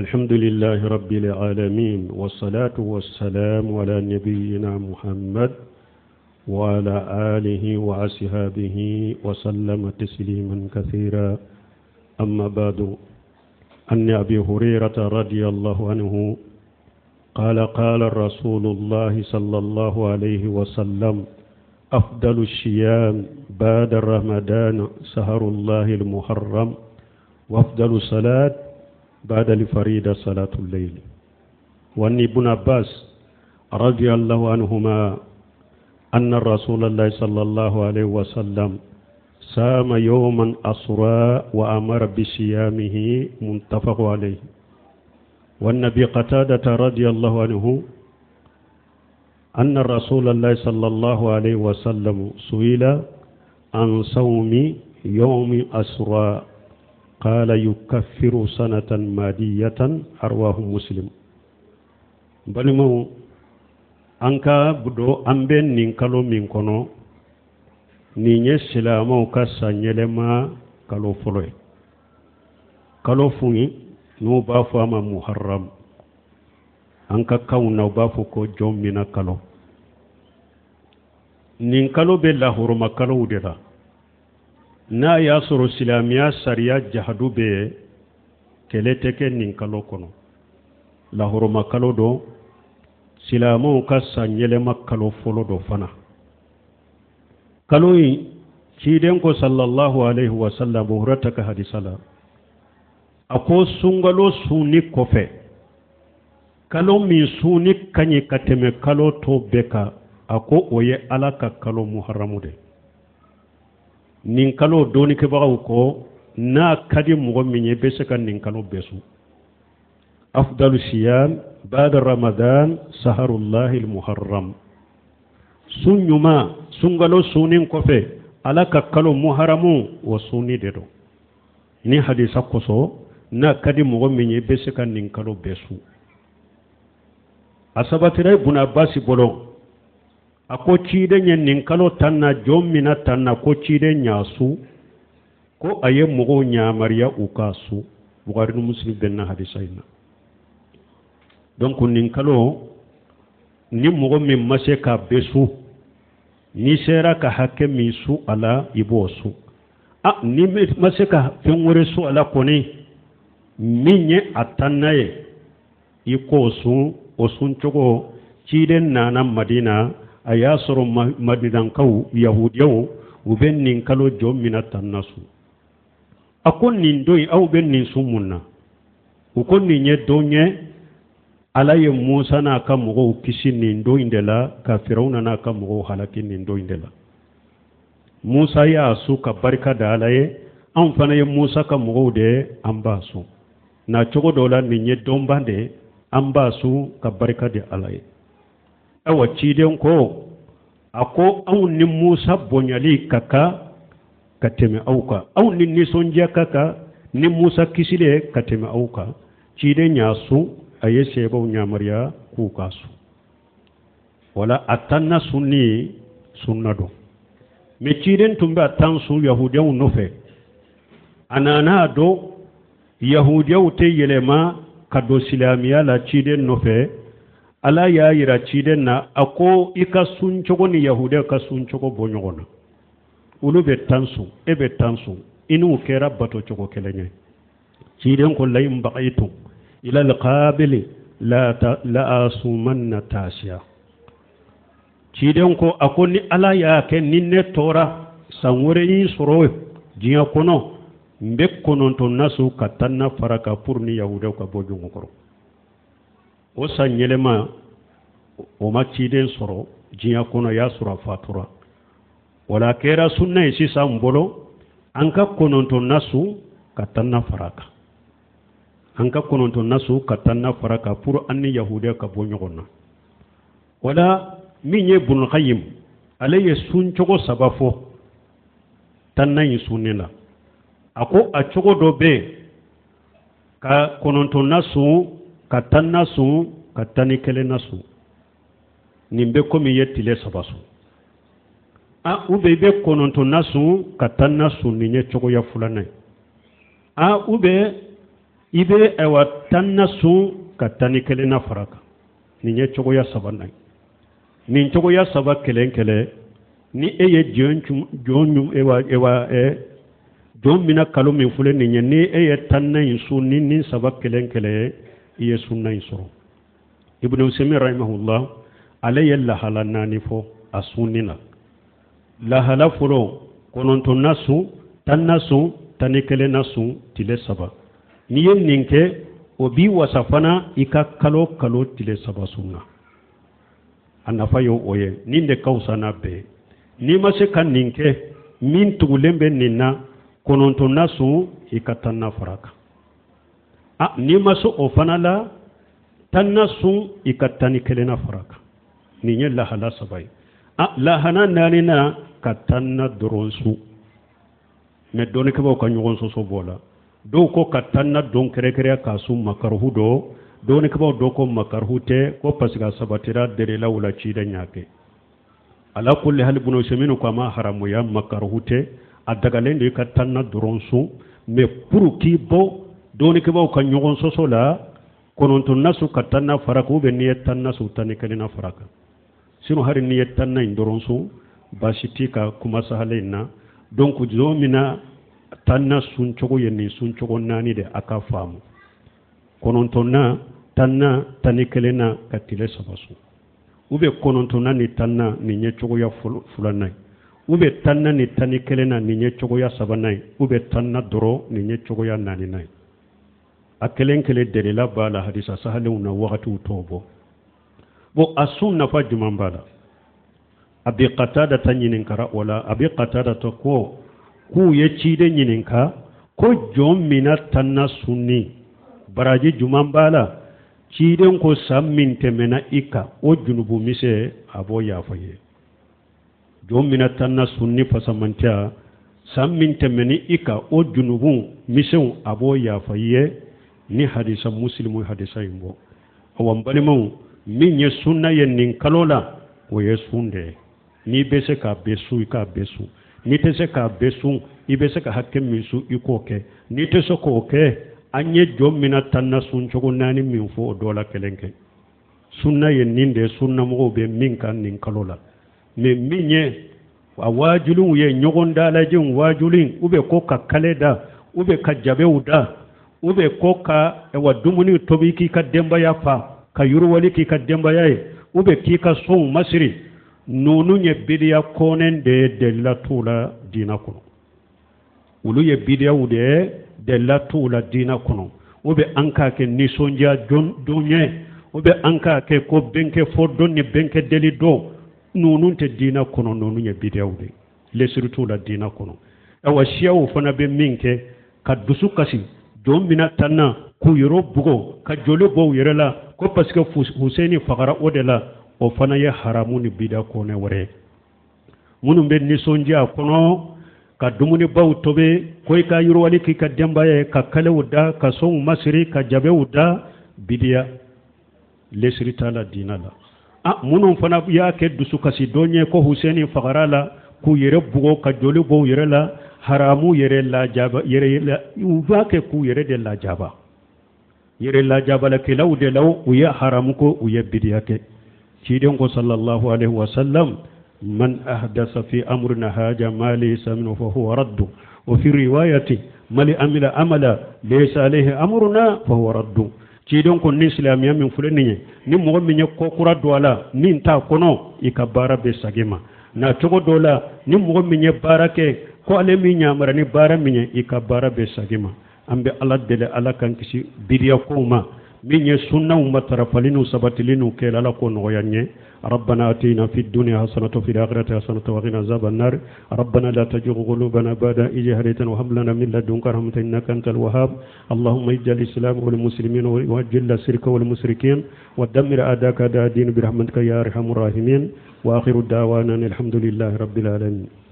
الحمد لله رب العالمين والصلاة والسلام على نبينا محمد وعلى آله وأصحابه وسلم تسليما كثيرا أما بعد أن أبي هريرة رضي الله عنه قال قال رسول الله صلى الله عليه وسلم أفضل الصيام بعد رمضان سهر الله المحرم وأفضل الصلاة بعد الفريدة صلاة الليل وأن ابن عباس رضي الله عنهما أن رسول الله صلى الله عليه وسلم سام يوما أسرى وأمر بصيامه متفق عليه والنبي قتادة رضي الله عنه أن رسول الله صلى الله عليه وسلم سئل عن صوم يوم أسرى قال يكفر سنة مادية أرواه مسلم balimaw an ka don an bɛ nin kalo min kɔnɔ nin ye silamɛw ka sanyɛlɛma kalo fɔlɔ ye kalo fun n'u b'a fɔ a ma muharram an ka kanw na u b'a fɔ ko jɔn mina kalo nin kalo bɛ lahoroma kalow de la n'a y'a sɔrɔ silamɛya sariya jahadu bɛ yen kɛlɛ tɛ kɛ nin kalo kɔnɔ lahoroma kalo don silamɛw ka sanyɛlɛma kalo fɔlɔ don fana kalo in ciden ko sallallahu alaihi wasallam abu hurata ka hadisa la a ko sunkalo sunni kɔfɛ kalo min sunni ka ɲi ka tɛmɛ kalo tɔ bɛɛ kan a ko o ye ala ka kalo muharamu de nin kalo dɔnnikɛbagaw ko n'a ka di mɔgɔ min ye i bɛ se ka nin kalo bɛɛ sun afdalu siyam bada ramadan saharullahi almuharram sun ɲuman sunkalo sunni kɔfɛ ala ka kalo muharamu o sunni de don nin hadisa kosɔn n'a ka di mɔgɔ min ye i bɛ se ka nin kalo bɛɛ sun a sabatira ibun abasi bolo a ko ciden ye nin kalo tan na jɔn mina tan na ko ciden y'a sun ko a ye mɔgɔw yamariya u k'a sun bukari ni muslim bɛnna hadisa in na donc nin kalo ni mɔgɔ min ma se k'a bɛɛ sun n'i sera ka hakɛ min sun a la i b'o sun a n'i ma se ka fɛn wɛrɛ sun a la kɔni min ye a tanna ye i k'o sun o sun cogo ciden nana madina a y'a sɔrɔ madinakaw yahudiyaw u bɛ nin kalo jɔ mina tanna sun a ko nin don in aw bɛ nin sun mun na u ko nin ye don ye ala ye musa n'a ka mɔgɔw kisi nin don in de la ka firawuna n'a ka mɔgɔw halaki nin don in de la musa y'a sun ka barika da ala ye anw fana ye musa ka mɔgɔw de ye an b'a sun na cogo dɔ la nin ye donba de ye an b'a sun ka barika di ala ye awa ciden ko a ko anw ni musa bonyali ka kan ka tɛmɛ aw kan anw ni nisɔndiya ka kan ni musa kisili ye ka tɛmɛ aw kan ciden y'a sun a ye sebaw yamaruya k'u k'a sun wala a tanna sunni sunna don mais ciden tun bɛ a tan sun yahudiyaw nɔfɛ a nana dɔn yahudiyaw tɛ yɛlɛma ka don silamɛya la ciden nɔfɛ ala y'a yira ciden na a ko i ka sun cogo ni yahudiyaw ka sun cogo bɔ ɲɔgɔn na olu bɛ tan sun e bɛ tan sun i n'u kɛra bato cogo kelen ye ciden ko la in baqitu ila alqabili la asumanna tasiya ciden ko a ko ni ala y'a kɛ ni ne tora san wɛrɛ y'i sɔrɔ diɲɛ kɔnɔ n bɛ kɔnɔntɔnna sun ka tanna fara kan pour ni yahudiyaw ka bɔ ɲɔgɔn kɔrɔ o san yɛlɛma o ma ciden sɔrɔ diɲɛ kɔnɔ y'a sɔrɔ a fatura wala a kɛra sunna ye sisan n bolo an ka kɔnɔntɔnna sun ka tanna fara kan an ka kɔnɔntɔnna sun ka tanna fara kan pour an ni yahudiya ka bɔ ɲɔgɔn na wala min ye Ibn Qayyim ale ye sun cogo saba fɔ tanna in sunni la a ko a cogo dɔ bɛ yen ka kɔnɔntɔnna sun ka tanna sun ka tan ni kelenna sun nin bɛ komi i ye tile saba sun a ou bien i bɛ kɔnɔntɔnna sun ka tanna sun nin ye cogoya filanan ye a ou bien I bɛ ayiwa tanna sun ka 11nan fara kan. Nin ye cogoya sabanan ye. Nin cogoya saba kelen kelen, ni e ye jɔn jɔn ewa ewa ɛ jɔn mina kalo min filɛ nin ye, ni e ye tanna in sun ni nin saba kelen kelen ye, i ye sunna in sɔrɔ. Ibn Usaymin rahimahullah, ale ye lahala naani fɔ a sunni na. Lahala fɔlɔ, kɔnɔntɔnna sun, tanna sun, 11nan sun, tile saba. N'i ye nin kɛ, o b'i wasa fana i ka kalo kalo tile saba sun na. A nafa ye o ye. Nin de ka fisa n'a bɛɛ ye. N'i ma se ka nin kɛ, min tugulen bɛ nin na, kɔnɔntɔnna sun, i ka tanna fara kan. A n'i ma se o fana la, tanna sun, i ka 11nan fara kan. Nin ye lahala saba ye. A lahala naaninan, ka tanna dɔrɔn sun. Mɛ dɔnnikɛbaaw ka ɲɔgɔn sɔsɔ b'o la. Dɔw ko ka tanna don kɛrɛnkɛrɛnya k'a sun makaruhu don. Dɔnnikɛbaaw dɔw ko makaruhu tɛ, ko parce que a sabatira dalilaw la, ciden y'a kɛ. Ala kulli hali, Ibn Usaymin ko a ma haramuya, makaruhu tɛ, a dagalen don i ka tanna dɔrɔn sun. Mɛ pour k'i bɔ dɔnnikɛbaaw ka ɲɔgɔn sɔsɔ la, kɔnɔntɔnna sun ka tanna fara kan, ou bien n'i ye tanna sun, 11nan fara kan. Sinon hali n'i ye tanna in dɔrɔn sun, baasi t'i ka kuma sahalen in na. Donc jɔn min na tanna sun cogo ye nin sun cogo naani de, a ka faamu: kɔnɔntɔnna, tanna, 11nan, ka tile saba sun, ou bien kɔnɔntɔnna ni tanna, nin ye cogoya filanan ye, ou bien tanna ni 11nan, nin ye cogoya sabanan ye, ou bien tanna dɔrɔn, nin ye cogoya naaninan ye. A kelen kelen delila b'a la hadisa sahalenw na, wagatiw t'o bɔ. Bon, a sun nafa jumɛn b'a la? Abi Qatada ta ɲininkara o la. Abi Qatada ta ko k'u ye ciden ɲininka ko jɔn mina tanna sunni, baraji jumɛn b'a la? Ciden ko san min tɛmɛna i kan, o junubu misɛn, a b'o yafa ye. Jɔn mina tanna sunni fasamantiya, san min tɛmɛni i kan, o junubu misɛnw, a b'o yafa i ye. Ni hadisa Muslimu hadisa in bɔ. Awa n balimaw, min ye sunna ye nin kalo la, o ye sun de ye. N'i bɛ se k'a bɛɛ sun, i k'a bɛɛ sun. N'i tɛ se k'a bɛɛ sun, i bɛ se ka hakɛ min sun, i k'o kɛ. N'i tɛ se k'o kɛ, an ye jɔn mina tanna sun cogo naani min fɔ, o dɔ la kelen kɛ. Sunna ye nin de ye, sunnamɔgɔw bɛ min kan nin kalo la. Mɛ min ye a waajuliw ye, ɲɔgɔn dalajɛw waajuli, u bɛ ko ka kale da, u bɛ ka jabew da, u bɛ ko ka wa dumuni tobi k'i ka denbaya fa, ka yiriwali k'i ka denbaya ye, u bɛ k'i ka sow masiri, ninnu ye bidiya kɔnɛ de ye, delila t'u la diina kɔnɔ. Olu ye bidiyaw de ye, delila t'u la diina kɔnɔ. U bɛ an k'a kɛ nisɔndiya don ye, u bɛ an k'a kɛ ko bɛnkɛ fɔ don ni bɛnkɛ deli don, ninnu tɛ diina kɔnɔ. Ninnu ye bidiyaw de ye, lesiri t'u la diina kɔnɔ. Awa, siyaw fana bɛ min kɛ ka dusu kasi, jɔn bɛna tan na k'u yɛrɛ bugɔ ka joli bɔ u yɛrɛ la, ko parce que Hussein fagara o de la, o fana ye haramu ni bida kɔnɛ wɛrɛ ye. Minnu bɛ nisɔndiya kɔnɔ ka dumunibaw tobi, ko i ka yiriwali k'i ka denbaya ye, ka kalew da, ka sow masiri, ka jabew da, bidiya, lesiri t'a la diina la. A minnu fana y'a kɛ dusukasi don ye ko Hussein fagara la, k'u yɛrɛ bugɔ ka joli bɔ u yɛrɛ la, haramu, yɛrɛ lajaba, yɛrɛ u b'a kɛ k'u yɛrɛ de lajaba, yɛrɛ lajabalakɛlaw de la. U ye haramu ko, u ye bidiya kɛ. Ciden ko sallallahu alaihi wasallam: man ahdasa fi amrina haja ma laysa minhu fa huwa raddu, wa fi riwayati: man amila amala laysa alayhi amruna fa huwa raddu. Ciden ko ni silamɛya min filɛ nin ye, ni mɔgɔ min ye ko kura don a la min t'a kɔnɔ, i ka baara bɛ sagin ma. Na cogo dɔ la, ni mɔgɔ min ye baara kɛ ko ale min yamara ni baara min ye, i ka baara bɛ sagin ma. An bɛ Ala deli, Ala k'an kisi bidiya kow ma. Min ye sunnaw matarafali n'u sabatili n'u kɛla, Ala k'o nɔgɔya n ye. ربنا آتنا في الدنيا حسنة وفي الآخرة حسنة وقنا عذاب النار. ربنا لا تزغ قلوبنا بعد إذ هديتنا وهب لنا من لدنك رحمة إنك أنت الوهاب. اللهم اجعل الإسلام والمسلمين وأذل الشرك والمشركين ودمر أعداءك أعداء الدين برحمتك يا أرحم الراحمين. وآخر دعوانا الحمد لله رب العالمين.